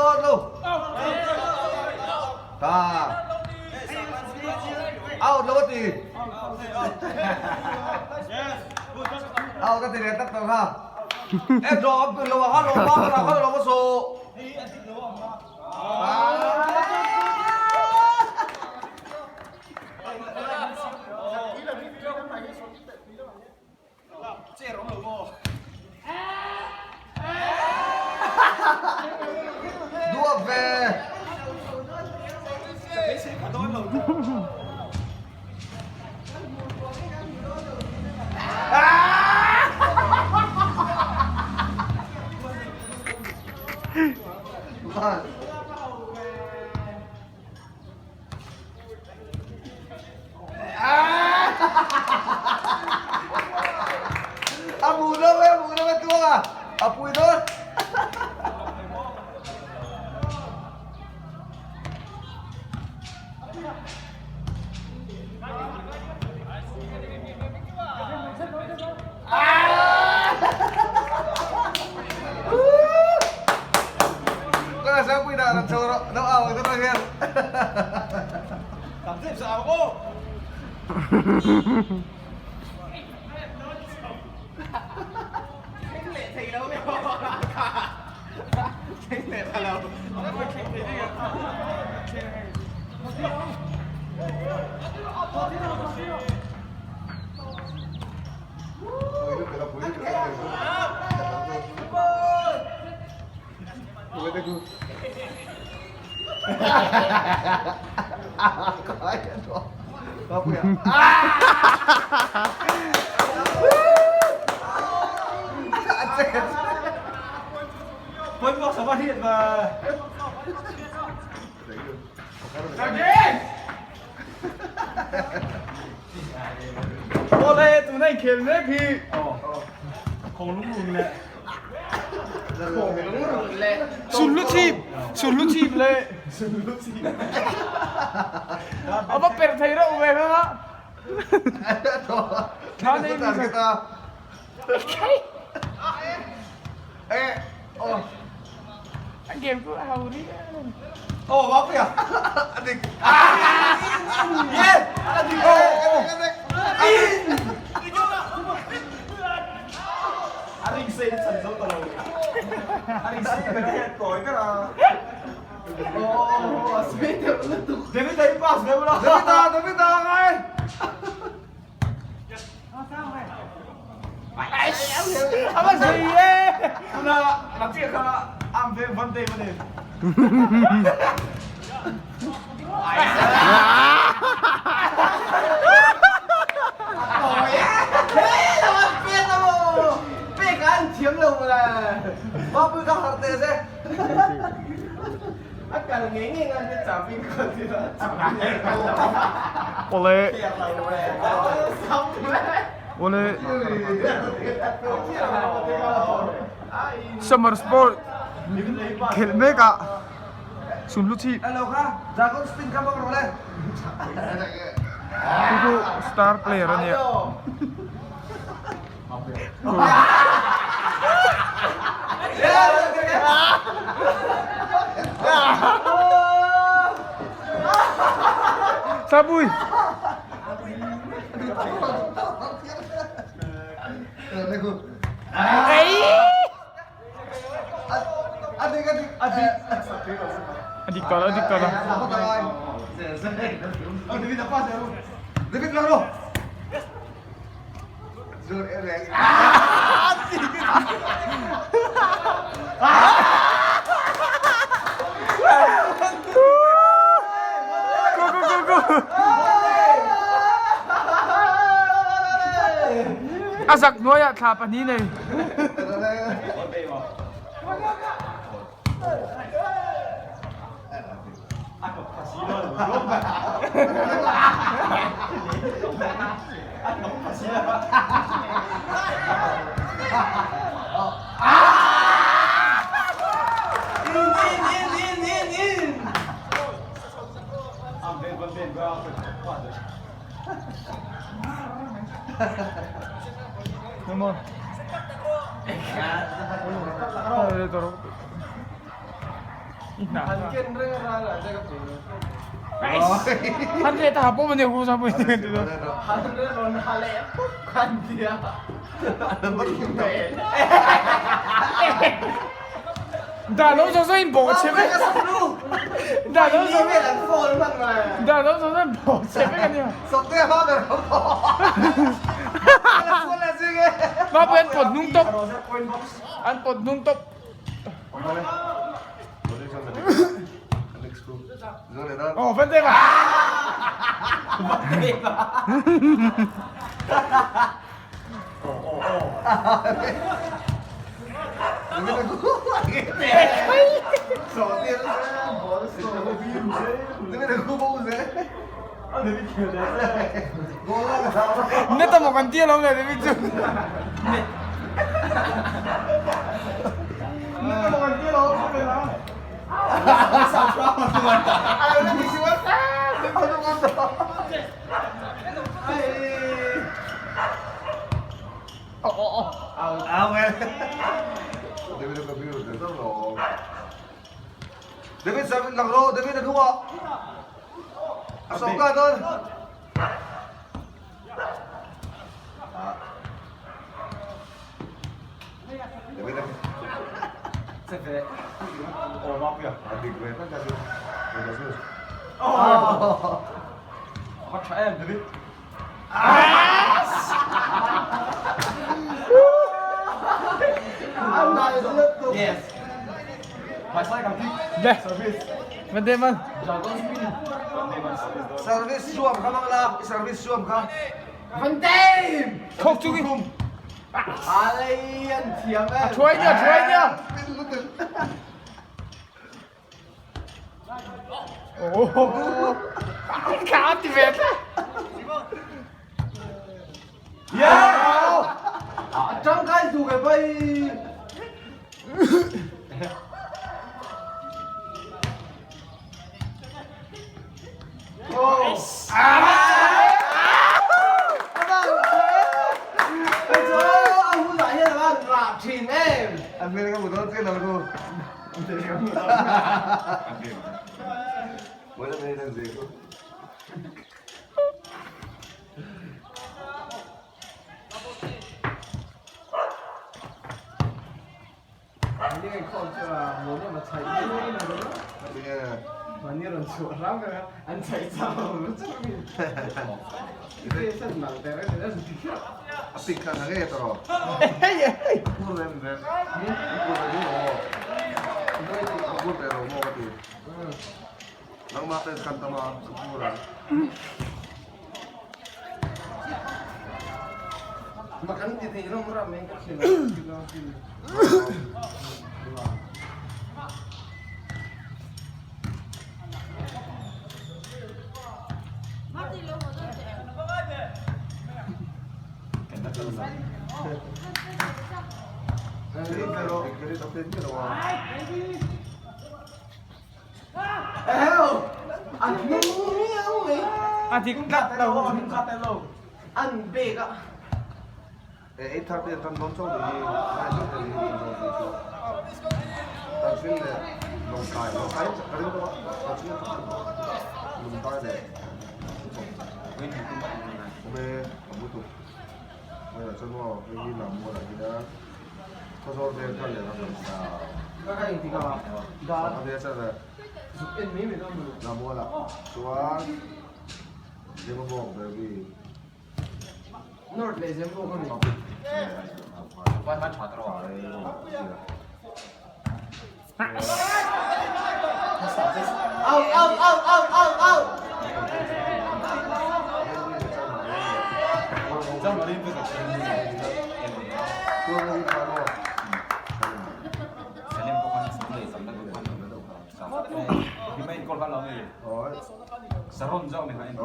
Out lo. Ta. Out lo a ti. Out a ti leh tak tawh kha. E draw am tun lo a kha lo pa ka kha lo ka so. Duak ve. A mu lo e, a mu lo e tuang a, a pui dawn. Cái là sao quy đạo làm sao đó, nó ao cái đó kia. Awle tuna inkhel mek hi Sunlu chhip Sunlu chhip leh A va per thei reuh ve kha A game chu a ho ri A va zei e! Awle Awle Summer sport khelh mek ah sunhlu chhip chu chu star player a nia. Sabui. A dik tawh lo, a dik tawh lo. Go go go go. A zak hnuaiah thla pahnih nei. David sa lang ro, David ang huwa. Asok ka doon. David ang... Service suam kha mang la, service suam kha. Thawk chung in. A thuai nia, thuai nia. Oh. Ka ti ve tla. Tangkai du cái bay. Anh biết cái một đó trên là cô. Mới lên đây làm gì cô? A pik kha nghe tao. Pur lên lên. Pur lên đi rồi. Pur lên rồi mua cái gì. Nang ma tên kan tama pur. Makan di sini lo murah main kecil. A thì cũng cắt đầu, cũng cắt đầu. Ăn bê cả. Ê, thằng tiền thằng đón châu thì hai đứa thì thằng xin này đồng tài đồng tài cái đó thằng xin đồng tài này về ông bố bây giờ cho nó cái gì làm mua là gì đó cho cho về cái này là làm sao Các anh thì cả. Đó thế sao rồi làm mua là chúa để mà bỏ về vì North le zembo ko ni. Out out out out out out. Saron zau ni hain.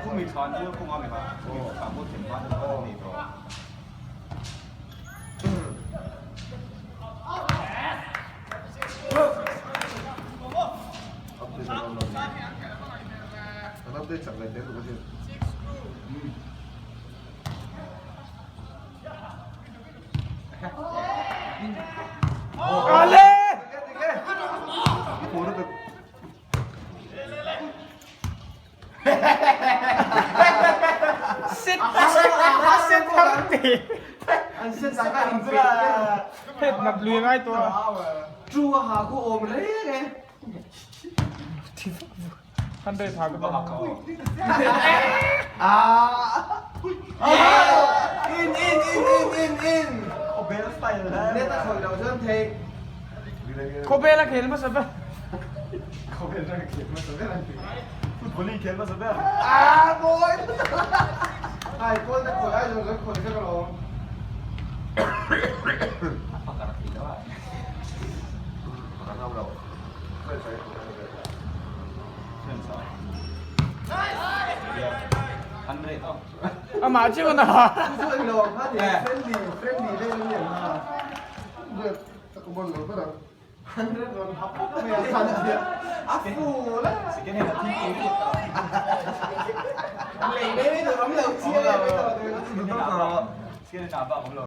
Kung mi than ni kung ami ha. Kung mi than mo ten ba ni bro. Update an awm lo. An update chak leh hle duh asin. Ale! Pur lutuk. Set set thar te. An set tak a in pe. Het nap lui ngai to. Chu a ha khu awm reng e. Kan dei tha ka ba. In in in in in in. Khawbel style Net a khawih loh chuan theih. Khawbel a khel hmasa ber. Khawbel a khel hmasa ber an ti. Football i khel hmasa ber. Ah mawi. Ai kawl te khawih ai zawng kan khawih vek alawm. A pakar a thei lo a. Kan ngam lo. French ai khawih ani ve. French a. 100 aw. Amah chiu na. Chu chu eng lo ang kha ni friendly friendly vel an ni ang kha. Ka bon lo ber ang. 100 rawn hap pawp mai a khan tia. A fu la. Second hand a thi thi. Lei mai mai tur awm lo chiang e mai tur. Second hand a ba awm lo.